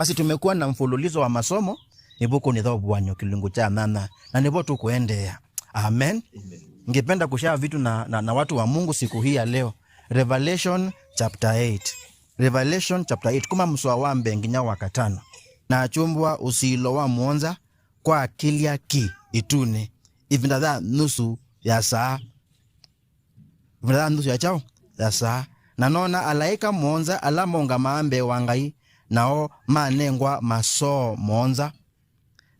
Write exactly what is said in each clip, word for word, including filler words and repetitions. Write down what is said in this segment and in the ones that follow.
Basi tumekuwa na mfululizo wa masomo ĩvukunĩ ya Ũvuan'yo kĩlungu kya nyanya, na nĩvo tũkũendeea. Amen. Amen. Ningependa kushare vitu na, na, na watu wa Mungu siku hii ya leo. Revelation chapter eight. Revelation chapter eight, kuma mũsoa wa mbee nginya wa katano. Na akyumbũa ũsiĩlo wa mũonza kwa kĩlya kĩ ĩtunĩ, ĩvinda ya nusu ya saa. Ĩvinda ya nusu ya kyaũ? Ya saa. Na noona alaĩka mũonza ala maũngamaa mbee wa Ngai, nao manengwa masoo mũonza.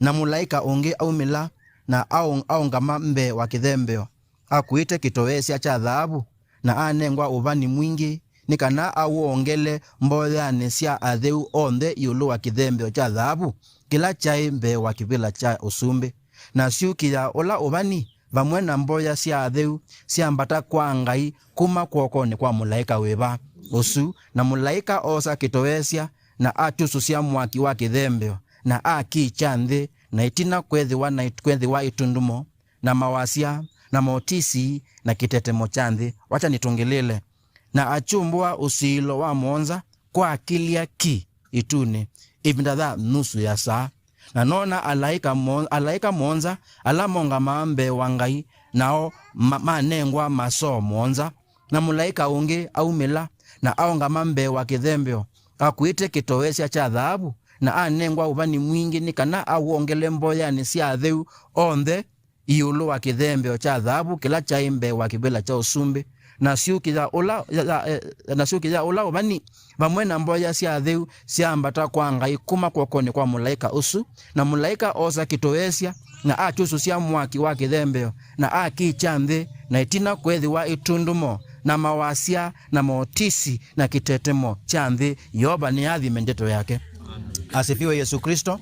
Na mũlaĩka ũngĩ aumĩla, na aũ-, aũngama mbee wa kĩthembeo, akuĩte kĩtoeesya kya thaavu, na anengwa ũvani mwingĩ, nĩ kana awongele mboyanĩ sya atheu onthe ĩũlũ wa kĩthembeo kya thaavu kĩla kyaĩ mbee wa kĩvĩla kya ũsumbĩ. Na syũki ya ũla ũvani, vamwe na mboya sya atheu, syambata kwa Ngai kuma kw'okonĩ kwa mũlaĩka wĩva ũsu. Na mũlaĩka oosa kĩtoeesya, na akyusũsya mwaki wa kĩthembeo, na akikya nthĩ, na ĩtina kwethĩwa na it-, kwethĩwa ĩtundumo, na mawasya, na motisi, na kĩtetemo kya nthĩ. Wacha nĩtũngĩlĩle. Na akyumbũa ũsiĩlo wa mũonza kwa kĩlya kĩ ĩtunĩ, ĩvinda ya nusu ya saa. Na noona alaĩka mo-, alaĩka mũonza ala maũngamaa mbee wa Ngai, nao ma-, manengwa masoo mũonza. Na mũlaĩka ũngĩ aumĩla, na aũngama mbee wa kĩthembeo, akuĩte kĩtoeesya kya thaavu, na anengwa ũvani mwingĩ nĩ kana awongele mboyanĩ sya atheu onthe ĩũlũ wa kĩthembeo kya thaavu kĩla kyaĩ mbee wa kĩvĩla kya ũsumbĩ. Na syũki ya ũla, ya, ya, eh, na syũki ya ũla ũvani, vamwe na mboya sya atheu, syambata kwa Ngai kuma kw'okonĩ kwa mũlaĩka ũsu. Na mũlaĩka oosa kĩtoeesya, na akyusũsya mwaki wa kĩthembeo, na akikya nthĩ, na ĩtina kwethĩwa ĩtundumo, na mawasya, na motisi, na kĩtetemo kya nthĩ. Yeova nĩathime ndeto yake. Asifiwe Yesu Kristo.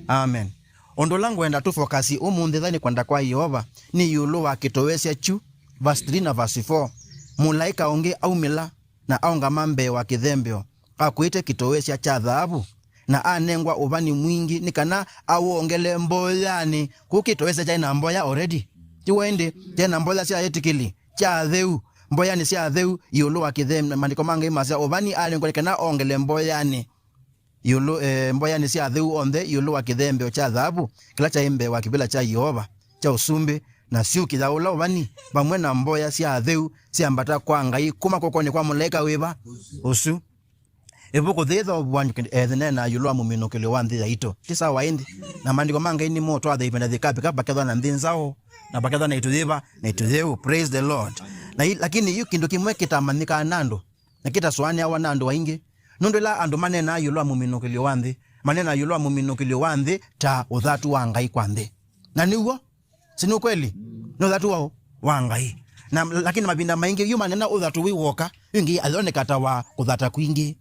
Amen. Ũndũ ũla ngwenda tũfokasi ũmũnthĩ tha nĩ kwenda kwa Yeova nĩ ĩũlũ wa kĩtoeesya kyu, verse three na verse four. Mũlaĩka ũngĩ aumĩla, na aũngama mbee wa kĩthembeo, akuĩte kĩtoeesya kya thaavu, na anengwa ũvani mwingĩ nĩ kana awongele mboyanĩ. Kũu kĩtoeesya kyaĩ na mboya already. Tiw'o ĩndĩ? Kyaĩ na mboya sya etĩkĩli, kya atheu, mboyanĩ sya atheu ĩũlũ wa kĩthembeo. Maandĩko ma Ngai masya ũvani anengwa nĩ kana ongele mboyanĩ ĩũlũ, eh, mboyanĩ sya atheu onthe ĩũlũ wa kĩthembeo kya thaavu kĩla kyaĩ mbee wa kĩvĩla kya Yeova kya ũsumbĩ. Na syũki ya ũla ũvani, vamwe na mboya sya atheu, syambata kwa Ngai kuma kw'okonĩ kwa mũlaĩka wĩva ũsu. Ĩvuku yĩĩ ya Ũvuan'yo kĩ-, eh, yĩneenaa ĩũlũ wa mũminũkĩlyo wa nthĩ yaitũ. Ti sawa ĩndĩ? Na maandĩko ma Ngai nĩmo twathe ĩvinda yĩkavika vakethwa na nthĩ nzaũ, na vakethwa na ĩtu yĩva, na ĩtu yĩu. Praise the Lord. Na i-, lakini yu kĩndũ kĩmwe kĩtamanyĩkaa na andũ, na kĩtasũanĩawa na andũ aingĩ. Nũndũ ĩla andũ maneenaa ĩũlũ wa mũminũkĩlyo wa nthĩ, maneenaa ĩũlũ wa mũminũkĩlyo wa nthĩ ta ũthatu wa Ngai kwa nthĩ. Na nĩw'o, si nĩ ũkweli? Nĩ ũthatu wa, wa Ngai. Na, lakini mavinda maingĩ, yu manena ũthatu wĩ woka, yu ĩngĩ ayoneka ta wa kũthata kwingĩ,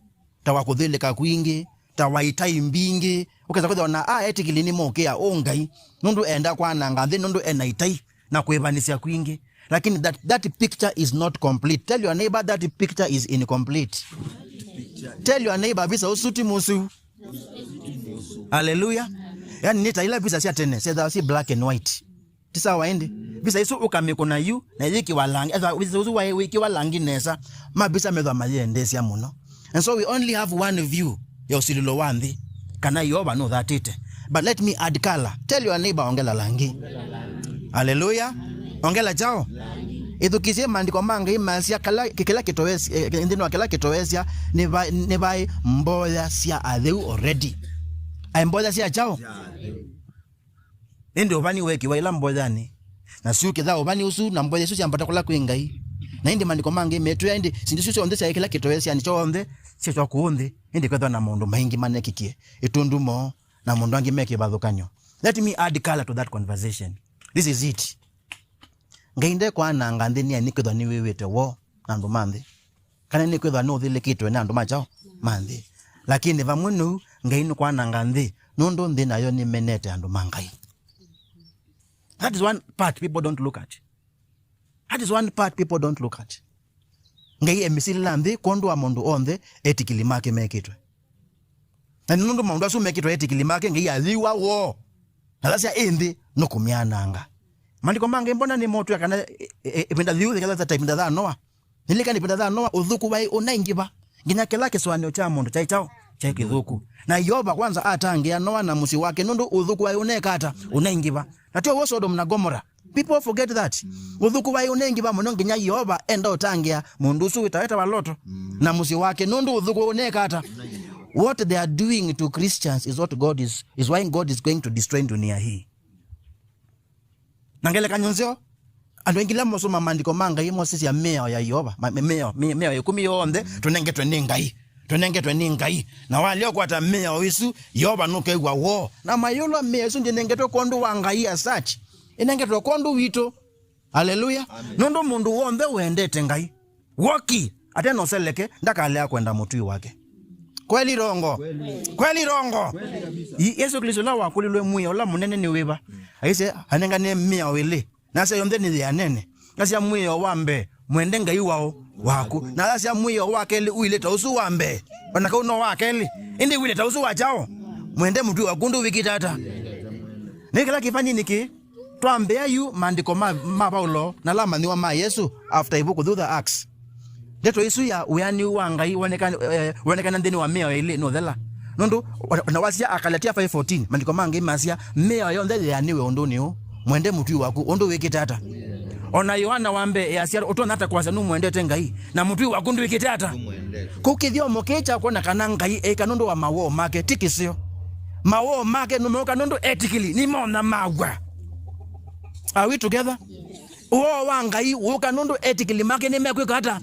ta wa kũthĩlĩka kwingĩ, ta wa itai mbingĩ. Ũkesa kwĩthĩwa na a etĩkĩli nĩmokĩa ũ Ngai, nũndũ enda kwananga nthĩ, nũndũ ena itai na kwĩvanĩsya kwingĩ. Lakini that, that picture is not complete. Tell your neighbor that picture is incomplete. Tell your neighbor, visa ũsu ti mũseo. Haleluya. Yani nĩ ta ila visa sya tene, syethĩawa syĩ black and white. Ti sawa ĩndĩ? Visa isu ũkamĩkũna yu, na yĩkĩwa langi. Ethĩwa visa ũsu waĩ wĩkĩwa langi nesa, mavisa methwa mayĩendeesya mũno. And so we only have one view ya ũsilĩlo wa nthĩ, kana Yeova nũthatĩte. But let me add color. Tell your neighbor, ongela langi. Haleluya. Ongela kyaũ? Ĩthukĩĩsye maandĩko ma Ngai masya kala, kĩ-, kĩla kĩtoesya, eh, nthĩnĩ wa kĩla kĩtoesya, nĩ va-, nĩ vaĩ mboya sya atheu already. Aĩ mboya sya kyaũ? Ĩndĩ ũvani weekĩwa ĩla mboyanĩ, na syũkĩtha ũvani ũsu, na mboya isu syambata kũla kwĩ Ngai. Na ĩndĩ maandĩko ma Ngai metwĩa ĩndĩ syĩndũ isu syonthe syaĩ kĩla kĩtoeesyanĩ kyonthe syĩkwa kũũ nthĩ, ĩndĩ kwethwa na maũndũ maingĩ manekikie, ĩtundumo, na maũndũ angĩ me kĩvathũkany'o. Let me add color to that conversation. This is it. Ngai ndekwananga nthĩ nĩ nĩkwĩthwa nĩwĩw'ĩte woo na andũ ma nthĩ, kana nĩkwĩthwa nũthĩlĩkĩtwe nĩ andũ ma kyaũ? Ma nthĩ. Lakini vamwe nũu, Ngai nĩkwananga nthĩ nũndũ nthĩ nayo nĩmenete andũ ma Ngai. That is one part people don't look at. That is one part people don't look at. Ngai emĩsilĩla nthĩ kwondũ wa maũndũ onthe etĩkĩli make mekĩtwe. Na nĩ nũndũ maũndũ asu mekĩtwe etĩkĩli make, Ngai ayĩw'a woo. Na thasya ĩ nthĩ nũkũmyananga. Maandĩko ma Ngai mbona nĩmotwĩa kana, e, e, ĩvinda yĩu yĩkethwa ta ĩvinda ya Noa. Nĩlĩka nĩ ĩvinda ya Noa, ũthũku waĩ ũnaingĩva. Nginya kĩla kĩsũanĩo kya mũndũ kyaĩ kyaũ? Kyaĩ kĩthũku. Na Yeova kwanza atangĩa Noa na mũsyĩ wake nũndũ ũthũku waĩ ũneka ata? Ũnaingĩva. Na tyo w'o Sodom na Gomora. People forget that. Ũthũku waĩ ũnengĩva mũno nginya Yeova enda ũtangĩa mũndũ ũsu wĩtawa, wĩtawa Loto na mũsyĩ wake nũndũ ũthũku ũneka ata? What they are doing to Christians is what God is, is why God is going to destroy dunia hii. Na ngelekany'o nzeo, andũ aingĩ ala mosoma maandĩko ma Ngai mosisya mĩao ya Yeova, ma-, mĩ-, mĩao, mĩ-, mĩao ĩkũmi yonthe tũnengetwe nĩ Ngai. Tũnengetwe nĩ Ngai. Na walea ũkwata mĩao ĩsu, Yeova nũkew'a woo. Na mayũlwa mĩao ĩsu ndĩnengetwe kwondũ wa Ngai as such. Ĩnengetwe kwondũ witũ. Aleluya. Amen. Nũndũ mũndũ w'onthe wendete Ngai, woki, ate na ũseleke, ndakalea kwenda mũtũi wake. Kweli rongo? Kweli. Kweli rongo? Kweli kabisa. Yi-, Yesu Kristo ũla wakũlilwe mwĩao ũla mũnene nĩ wĩva? Aisye, anengane mĩao ĩlĩ. Nasya yonthe nĩ yĩanene. Nasya mwĩao wa mbee, mwende Ngai wao waku. Na nasya mwĩao wa kelĩ ũilye ta ũsu wa mbee. O na kau no wa kelĩ. Ĩndĩ ũilye ta ũsu wa kyaũ? Mwende mũtũi waku ũndũ wĩkĩte ata? Nĩ kĩla kĩvanini kĩ? Twambĩa yu maandĩko ma, ma Paulo na ala amanyĩw'a ma Yesũ after ĩvuku thutha Acts. Ndeto ĩsu ya wĩanĩu wa Ngai wonekana, eh, wonekana nthĩnĩ wa mĩao ĩlĩ nũthela. Nũndũ, o-, o na wasya Akalatia five fourteen, maandĩko ma Ngai masya, mĩao yonthe yĩanĩwe ũndũnĩ ũũ, mwende mũtũi waku ũndũ wĩkĩte ata? O na Yoana wa mbee easya, ũtonya ata kwasya nũmwendete Ngai, na mũtũi waku ndwĩkĩte ata? Kũu kĩthyomo kĩĩ kya kwona kana Ngai eĩka nũndũ wa mawoo make, ti kĩseo. Mawoo make nũmooka nũndũ etĩkĩli nĩmonamaw'a. Are we together? Ũoo wa Ngai wũka nũndũ etĩkĩli make nĩmekwĩka ata?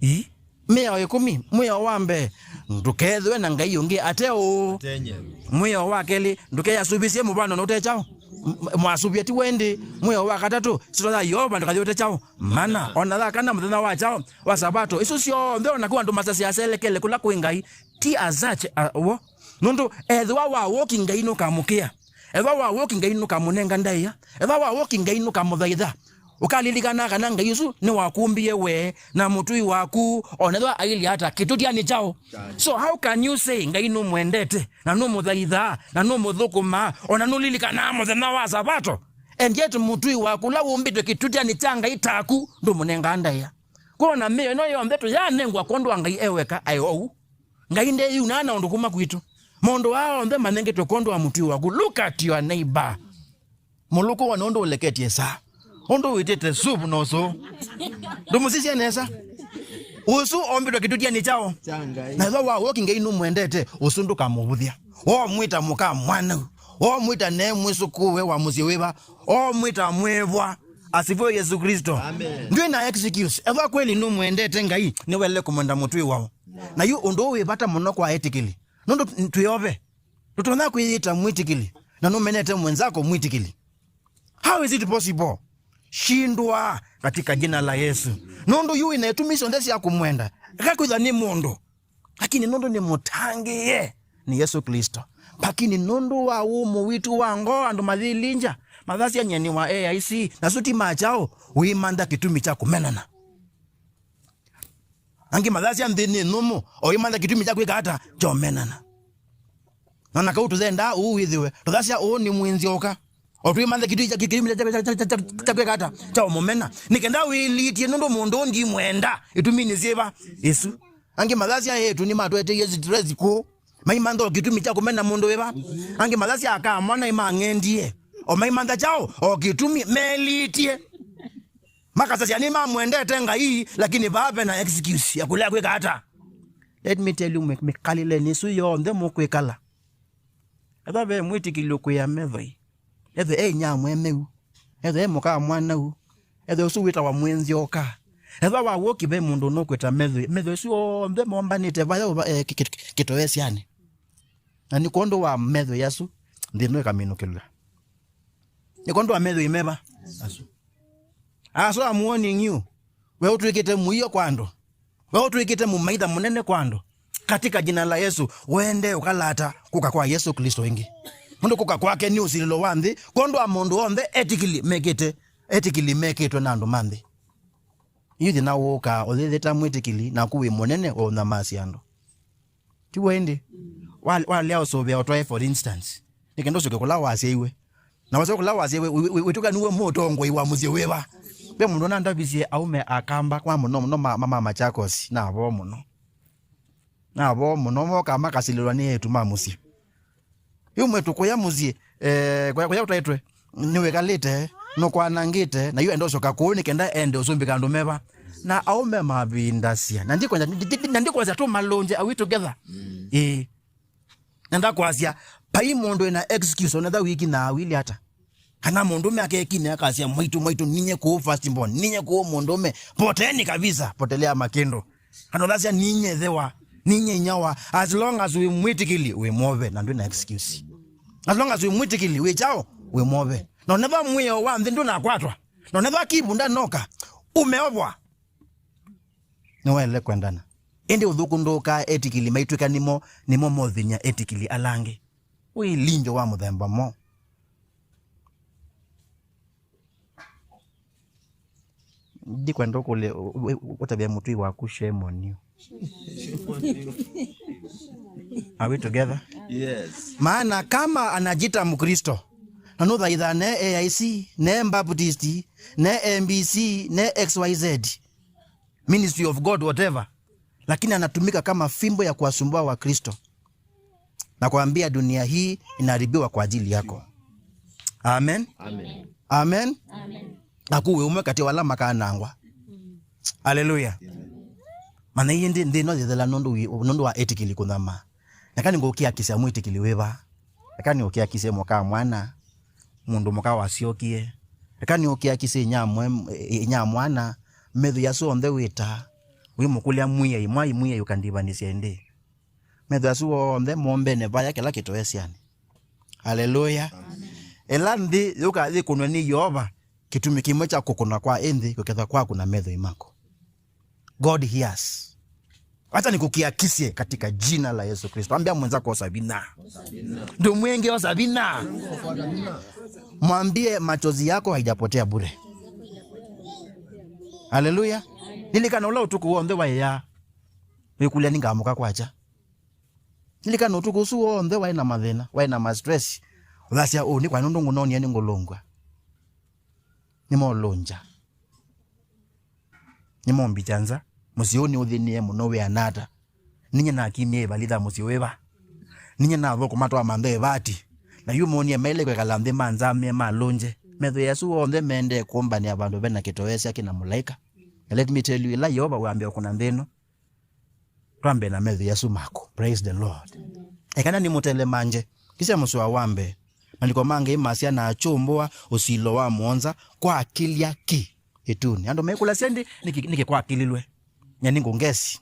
Ii. Mĩao ĩkũmi, mwĩao wa mbee, ndũkethĩwe na ngai ũngĩ ate ũũ. Ate nyie. Mwĩao wa kelĩ, ndũkeyasũvĩsye mũvano na ũte kyaũ? M-, mwasũvĩa ti wendi. Mwĩao wa katatũ, syĩtwa ya Yeova ndũkayĩũte kyaũ? Mana. O na ya kana, mũthenya wa kyaũ? Wa Sabato. Isu syonthe o naku andũ masasya aselekele kũla kwĩ Ngai. Ti as such, uh, wo. Nũndũ ethĩwa wa woki Ngai nũkamũkĩa. Ethĩwa wa woki Ngai nũkamũnenga ndaĩa. Ethĩwa wa woki Ngai nũkamũthaitha. Ũkalilikana kana Ngai ũsu nĩwakũmbie we na mũtũi waku, o na ethĩwa ailye ata kĩtũtyanĩ kyaũ. So how can you say Ngai nũmwendete, na nũmũthaithaa, na nũmũthũkũmaa, o na nũlilikanaa mũthenya wa Sabato, and yet mũtũi waku ũla wũmbĩtwe kĩtũtyanĩ kya Ngai taku ndũmũnengaa ndaĩa? Kwona mĩao ĩno yonthe tũyanengwa kwondũ wa Ngai e weka aĩ ou. Ngai ndeyunaa na ũndũ kuma kwitũ. Maũndũ aa onthe manengetwe kwondũ wa mũtũi waku. Look at your neighbor. Mũlũkũ wone ũndũ ũleketye saa. Ũndũ wĩtĩte supu na ũsũũ. Ndũmũsisye nesa. Ũsu ombĩtwe kĩtũtyanĩ kyaũ? Kya Ngai. Na ĩla wa woki Ngai nũmwendete, ũsu ndũkamũvũthya. Womwĩta mũka mwanau. Womwĩta ne mwĩsũkũũe wa mũsyĩ wĩva. Womwĩta mwĩvwa. Asifiwe Yesu Kristo. Amen. Ndwĩ na excuse. Ethwa kweli nũmwendete Ngai, nĩwaĩle kũmwenda mũtũi wao. Na yu ũndũ ũũ wĩ vata mũno kwa etĩkĩli. Nũndũ twĩ ove. Ndũtonya kwĩyĩta mwĩtĩkĩli na nũmenete mwenzako mwĩtĩkĩli. How is it possible? Shindwa katika jina la Yesu. Nũndũ yu wĩna itumi syonthe sya kũmwenda. Eka kwĩthwa nĩ mũndũ. Lakini nũndũ nĩ mũtangĩĩe nĩ Yesu Kristo. Lakini nũndũ wa ũmũ witũ wa ngoo andũ mayĩlinja, mathasya nyeni wa A I C, na suti ma kyaũ, wĩmantha kĩtumi kya kũmenana. Angĩ mathasya nthĩ nĩ nũmũ, o wĩmantha kĩtumi kya kwĩka ata, kya ũmenana. Na na kau tũthendaa ũu wĩthĩwe, tũthasya ũũ nĩ mwĩnzyoka. O twĩmantha kĩtumi kya, kĩtumi kya, kya, kya kwĩka ata, kya ũmũmena. Nĩ kenda wĩlitie nũndũ mũndũ ũũ ndimwenda, ĩtumi nĩ syĩva, ĩsu. Angĩ mathasya eĩtu nĩmatweteie stress kũũ. Maimantha o kĩtumi kya kũmena mũndũ wĩva. Angĩ mathasya aka mwana imang'endie. O maimantha kyaũ, o kĩtumi melitie. Makasasya nĩmamwendete Ngai, lakini vaa ve na excuse ya kũlea kwĩka ata. Let me tell you, mĩ-, mĩkalĩlenĩ ĩsu yonthe mũkwĩkala. Ethwa ve mwĩtĩkĩli ũkwĩa methoi. Ethwe e inyia mwemeu. Ethwe e mũka mwanau. Ethwe ũsu wĩtawa mwĩnzyoka. Ethwa wa wũki ve mũndũ ũnũkwĩta methoi. Methoi ĩsu onthe mombanĩte vaya ũva, eh, kĩ-, kĩ-, kĩtoesyanĩ. Na nĩ kwondũ wa methoi asu, nthĩ ĩno ĩkaminũkĩlw'a. Nĩ kwondũ wa methoi meva? Asu. Asu I'm warning you. We ũtw'ĩkĩte mũio kwa andũ. We ũtw'ĩkĩte mũmaitha mũnene kwa andũ. Katika jina la Yesu, wende ũkalata kũka kwa Yesu Kristo ĩngĩ. Nũndũ kũka kwake nĩ ũsilĩlo wa nthĩ, kwondũ wa mũndũ onthe etĩkĩli mekĩte, etĩkĩli mekĩtwe na andũ ma nthĩ. Yu thĩna wũkaa, ũyĩthĩta mwĩtĩkĩli, naku wĩ mũnene wa ũnyamasya andũ. Ti w'o ĩndĩ? Wa-, walea ũsũvĩa ũtwae, for instance. Nĩ kenda ũsyoke kũla wasyaiwe. Na wasya kũla wasyaiwe, wĩ-, wĩ-, wĩtw'ĩka nĩwe mũtongoi wa mũsyĩ wĩva? Ve mũndũ ũnandavisye aũme akamba kwa mũno mũno ma, ma, ma Machakos, na avo mũno. Na vo mũno moka makasilĩlwa nĩ eĩtu ma mũsyĩ. Yu mwĩĩtu kũya mũsyĩ, eh, kũya, kũya ũtaĩtwe, nĩwĩkalĩte, nũkwanangĩte, na yu enda ũsyoka kũu nĩ kenda ende ũsumbĩka andũ meva. Na aũme mavindasya. Na ndikwasya, ndi- ndi- na ndikwasya tũmalũngye, are we together? Ĩĩ. Na ndakwasya, vai mũndũ ena excuse, onetha wiki na awili ata. Kana mũndũme akekine akasya, "Mwaitũ, mwaitũ, ninye kũũ first born, ninye kũũ mũndũme, poteni kabisa, potelea makĩndũ." Kana ũthasya, "Ninye ĩthe wa, ninye inya wa." As long as wĩ mwĩtĩkĩli, wĩ mwove, na ndwĩ na excuse. As long as wĩ mwĩtĩkĩli, wĩ kyaũ, wĩ mwove. Na onetha mwĩao wa nthĩ ndũnakwatwa. Na onetha kĩvu ndanoka, ũmeovwa. Nĩwaĩle kwendana. Ĩndĩ ũthũku ndũkaa etĩkĩli maitw'ĩka nĩmo, nĩmo mothĩny'a etĩkĩli ala angĩ. Wĩ linjo wa mũthemba mo. Ndikwenda ũkũlye, ũ- ũ- ũtavya mũtũi waku shame on you. Are we together? Yes. Maana kama anajita Mkristo, na nũthaitha ne A I C, ne Baptist, ne M B C, ne X Y Z, Ministry of God, whatever, lakini anatumika kama fimbo ya kuwasumbua Wakristo na kuambia dunia hii inaharibiwa kwa ajili yako. Amen. Amen. Amen. Amen. Naku wĩ ũmwe katĩ wa ala makanangwa. Haleluya. Mana ĩĩ nthĩ, nthĩ ĩno yĩthela nũndũ wĩ- nũndũ wa etĩkĩli kũthama. Eka nĩngũkĩakisya mwĩtĩkĩli wĩva. Eka nĩũkĩakisye mũka mwana, mũndũ mũka wasyokie. Eka nĩũkĩakisye inyamwe, inya mwana, metho yasu onthe wĩta, wĩmũkũlya Mwĩai, mwai Mwĩai ũkandivanĩsya ĩndĩ. Metho yasu onthe mombene vaya kĩla kĩtoesyani. Haleluya. Ĩla nthĩ yũka yĩkũnwe nĩ Yeova, kĩtumi kĩmwe kya kũkũna kwa ĩ nthĩ kũketha kwaku na methoi maku. God hears. Acha nikukiakisye katika jina la Yesu Kristo. Ambia mwenzako, "Osa vinya." Ndũmwĩngĩ, "Osa vinya." Mwambie, "Machozi yako haijapotea bure." Haleluya. Lilikana ũla ũtukũ w'onthe waĩa wĩkũlya, "Nĩngamũka kwakya?" Lilikana ũtukũ ũsu w'onthe waĩ na mathĩna, waĩ na ma stress. Ũthasya, "Ũũ nĩ kwa nũndũ ngũnonie nĩngũlũngw'a." Nĩmolũngya. Nĩmombikya nza. Mũsyĩ ũũ nĩũthĩnie mũno wĩana ata? Ninye nakimie ĩvalitha mũsyĩ wĩva? Ninye nathũkũma twa mantha ĩvati? Na yu monie maĩle kwĩkala nthĩ manzamĩe malũngye. Metho yasu onthe mendee kũmbanĩa vandũ vena kĩtoesya kĩna mũlaĩka. Na let me tell you, ĩla Yeova wambĩa ũkũna nthĩ ĩno, twambe na metho yasu maku. Praise the Lord. Ekana nĩmũtelemangye. Kisha mũsoa wa mbee. Maandĩko ma Ngai masya, "Na akyũmbũa ũsilo wa mũonza kwa kĩlya kĩ ĩtunĩ." Andũ mekũlasya, "Ĩndĩ nĩkĩ, nĩkĩ kwakĩlilwe?" Nyie nĩngũngesi.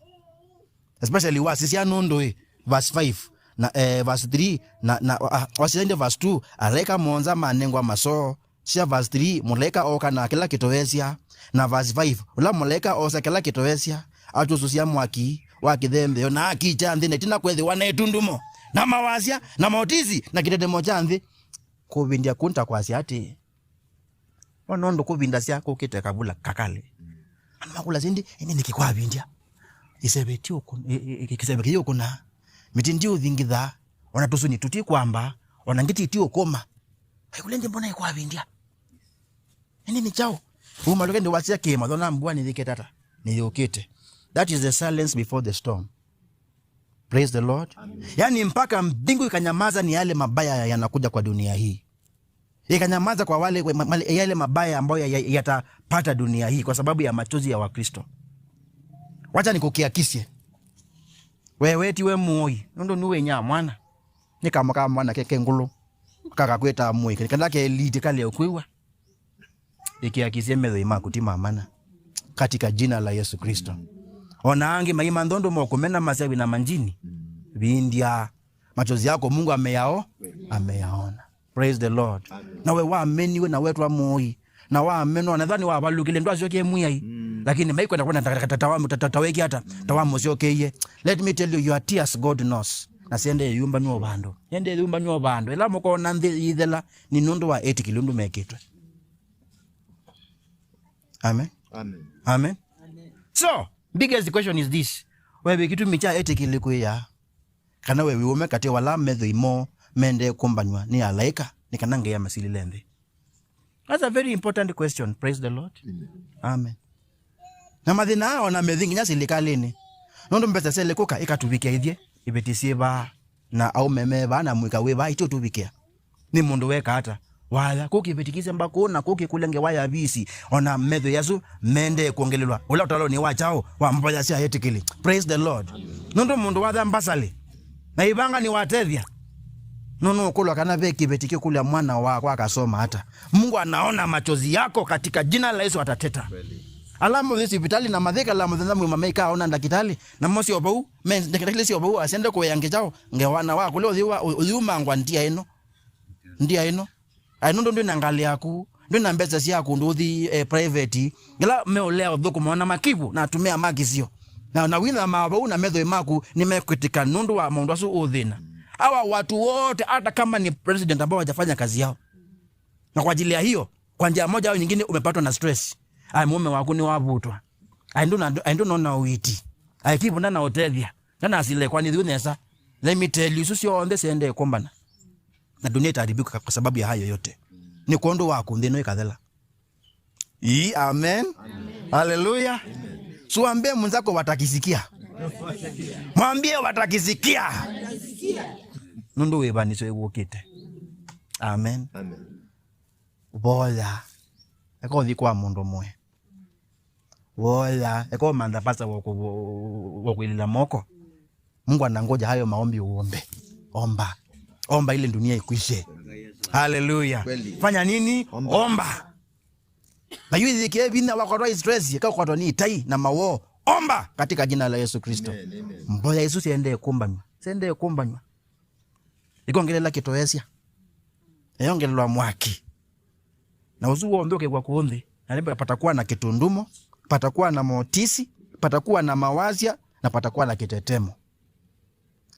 Especially wasisya nũndũ ĩ, verse five, na, eh, verse three, na, na, ah, wasisya ĩndĩ verse two, alaĩka mũonza manengwa masoo, sya verse three, mũlaĩka ooka na kĩla kĩtoesya, na verse five, ũla mũlaĩka oosa kĩla kĩtoesya, akyusũsya mwaki wa kĩthembeo, na akikya nthĩ, na ĩtina kwĩthĩwa na ĩtundumo, na mawasya, na motisi, na kĩtetemo kya nthĩ. Kũvindya kũu nĩta kwasya atĩĩ, wona ũndũ kũvindasya kũkĩte kavula kakale. Andũ makũlasya, "Ĩndĩ, ĩndĩ nĩkĩ kwavindya? Ĩseve ti ũkũna, ĩ- ĩ- ĩ- kĩseve kĩyĩ ũkũna. Mĩtĩ ndiũthingitha, ona tũsũni tũtikwamba, ona ngiti itiũkũma. Vaikũlya ĩndĩ mbona ĩkwavindya? Ĩndĩ nĩ kyaũ?" Umalũke ndiwasya kĩĩma, thona mbua nĩyĩkĩte ata? Nĩyũkĩte. That is the silence before the storm. Praise the Lord. Amen. Yaani mpaka mbingu ikanyamaza, ni yale mabaya yanakuja kwa dunia hii. Ikanyamaza kwa wale, ma- ma- yale mabaya ambayo ya- ya- yatapata dunia hii kwa sababu ya machozi ya Wakristo. Wacha nikukiakisye. Wewe ti we mũoi, nũndũ nĩwĩnyaa mwana. Nĩ kamo ka mwana ke ke ngũlũ. Kakakwĩtaa mũoi, kana keliti kale ũkwĩw'a. Ĩkĩakisye methoi maku ti ma mana. Katika jina la Yesu Kristo. Ona angĩ maima nthondũ mokũmena masyavi na manjini. Vindya. Machozi yako Mungu ameyao, ameyaona. Praise the Lord. Amen. Na we wameniwe na wetwa mũoi. Na wamenwa, na thani wavalũkile, ndwasyokie Mwĩai. Mm. Lakini maikwenda kuona ta- ta- ta- ta- ta- ta weki ata, ta wamũsyokeie. Let me tell you, your tears God knows. Na siende yumbanwa vandũ. Yende yumbanwa vandũ. Ĩla mũkona nthĩ yĩthela, nĩ nũndũ wa etĩkĩli ũndũ mekĩtwe. Amen. Amen. Amen. So, biggest question is this. Wewe kĩtumi kya etĩkĩli kwĩya, kana we wĩ ũme katĩ wa ala methoi moo mendee kũmbanw'a nĩ alaĩka, nĩ kana Ngai amasilĩle nthĩ? That's a very important question. Praise the Lord. Amen. Amen. Na mathĩna aa ona methi nginya silikalĩnĩ. Nũndũ mbesa syelĩ kũka ikatũvikĩa ithyĩ, iveti syĩ vaa, na aũme me vaa, na mũika wĩ vaa, itiũtũvikĩa. Nĩ mũndũ weka ata? Waya, kũkĩ iveti kĩsemba kũũ, na kũkĩ kũlya ngewa ya visi, ona methoi asu mendee kwongelelwa. Ũla ũtalo nĩ wa kyaũ? Wa mboya sya etĩkĩli. Praise the Lord. Nũndũ mũndũ watha mbasali, na ivanga nĩ watethya. Nũnũũkũlwa kana ve kĩveti kĩkũlya mwana wakwa akasoma ata. Mungu anaona machozi yako katika jina la Yesu atateta. Ala mũthi sivitali na mathĩka la mũthenya mwĩma meikaona ndakitali, na mosio vau, me ndakitali sio vau, asende kũea ngekyao, ngewana wa kũlya ũthi wa, ũyumangwa ndia ĩno. Ndia ĩno. Ai, nũndũ ndwĩ na ngalĩ yaku, ndwĩ na mbesa syaku, ndũthi, eh, private. Ĩla meũlea ũthũkũma na makivu na atumĩa ma kĩsio. Na, na wĩna mavau na methoi maku nĩmekwĩtĩka nũndũ wa maũndũ asu ũthĩna. Awa watu wote, hata kama ni president ambao hawajafanya kazi yao. Na kwa ajili ya hiyo, kwa njia moja au nyingine umepatwa na stress. Ai, mume waku nĩ wavutwa. Ai, ndũna, ai, ndũnona uiti. Ai, kivu ndana ũtethya. Ndana asile kwa nithu nesa. Let me tell you, isu syonthe siendee kumbana. Na dunia itaharibika kwa sababu ya hayo yote. Nĩ kwondũ waku nthĩ ĩno ĩkathela. Ii, amen. Haleluya. Siwambie mwenzako watakisikia. Mwambie watakisikia. Nũndũ wĩvanisyo ĩwũkĩte. Amen. Voya. Eka ũthi kwa mũndũ mwe. Voya. Eka ũmantha pasa wakuilila moko. Mungu anangoja hayo maombi uombe. Omba. Omba ile dunia ikwishe. Haleluya. Fanya nini? Omba. Na yu ithikĩe vinya wakwatwa stress, eka ũkwatwa nĩ itai na mawoo. Omba katika jina la Yesu Kristo. Mboya isu siendee kumbanywa. Siendee kumbanywa. Ikongelela kĩtoesya. Eyongelelwa mwaki. Na ũsu w'onthe ũkew'a kũũ nthĩ, na nĩ patakuwa na kĩtundumo, patakuwa na motisi, patakuwa na mawasya, na patakuwa na kĩtetemo.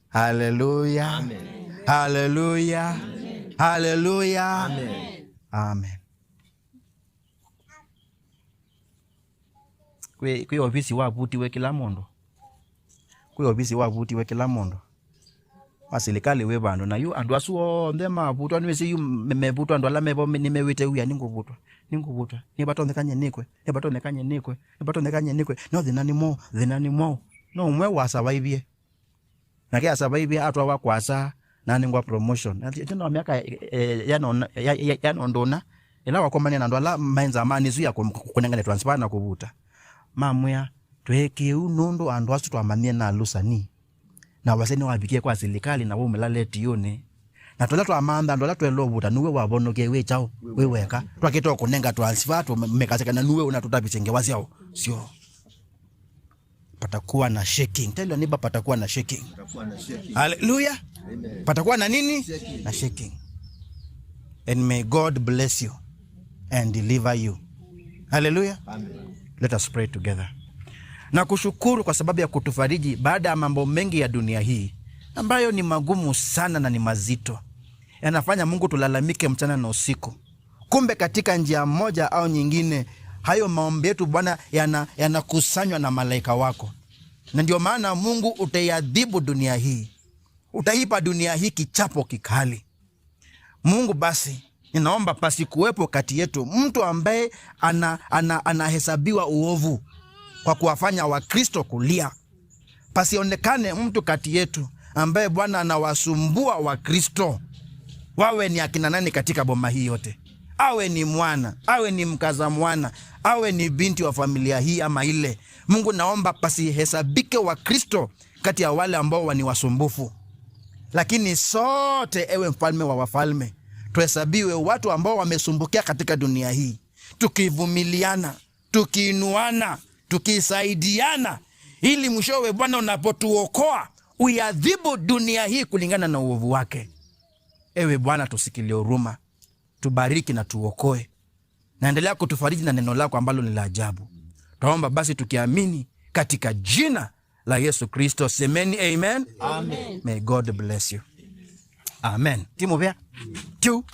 Haleluya. Haleluya. Haleluya. Amen. Kwĩ, kwĩ ovisi wavutiwe kĩla mũndũ. Kwĩ ovisi wavutiwe kĩla mũndũ. Wa silikalĩ wĩ vandũ. Na yu andũ asu onthe mavutwa, nĩwĩsĩ yu me-, mevutwa andũ ala mevo me-, nĩmewĩte wia, "Nĩngũvutwa, nĩngũvutwa, nĩvatonyeka nye nĩkwe, nĩvatonyeka nye nĩkwe, nĩvatonyeka nye nĩkwe." No thĩna nĩ mwaũ, thĩna nĩ mwaũ. No ũmwe wa survive. Nake asavaivie atwawa kwasa, na anengwa promotion. Na ti, ti no myaka, eh, eh, yanona, ya, ya, yanondũna, ĩla wakomanie na andũ ala maenza mani isu ya kũ-, kũ-, kũnengane transfer na kũvuta. Mamwĩa, "Tweekie ũu nũndũ andũ asu twamanyie na alusani. Na wasya nĩwavikie kwa silikalĩ na waumĩla letiũnĩ. Na tũla twamantha andũ ala twaĩle ũvuta nũwe wavonokie wĩ kyaũ, wĩ weka. Twakĩte kũnenga transfer, tũmekasya kana nũwe ũnatũtavisye ngewa syaũ, syo." Patakuwa na shaking. Tell your neighbor, patakuwa na shaking. Patakuwa na shaking. Hallelujah. Amen. Patakuwa na nini? Shaking. Na shaking. And may God bless you and deliver you. Hallelujah. Amen. Let us pray together. Na kushukuru kwa sababu ya kutufariji baada ya mambo mengi ya dunia hii ambayo ni magumu sana na ni mazito. Yanafanya Mungu tulalamike mchana na usiku. Kumbe katika njia moja au nyingine, hayo maombi yetu Bwana yana-, yanakusanywa na malaika wako. Na ndio maana Mungu utaiadhibu dunia hii. Utaipa dunia hii kichapo kikali. Mungu basi, ninaomba pasikuwepo kati yetu mtu ambaye ana-, ana-, anahesabiwa uovu kwa kuwafanya Wakristo kulia. Pasionekane mtu kati yetu ambaye Bwana anawasumbua Wakristo. Wawe ni akina nani katika boma hii yote. Awe ni mwana, awe ni mkaza mwana, awe ni binti wa familia hii ama ile. Mungu, naomba pasihesabike Wakristo kati ya wale ambao wa-, ni wasumbufu. Lakini sote, ewe Mfalme wa wafalme, tuhesabiwe watu ambao wamesumbukia katika dunia hii. Tukivumiliana, tukiinuana, tukisaidiana, ili mwishowe Bwana unapotuokoa, uiadhibu dunia hii kulingana na uovu wake. Ewe Bwana, tusikilie huruma, tubariki na tuokoe. Na endelea kutufariji na neno lako ambalo ni la ajabu. Twaomba basi tukiamini katika jina la Yesu Kristo. Semeni amen. Amen. May God bless you. Amen. Timu vea. Tiu.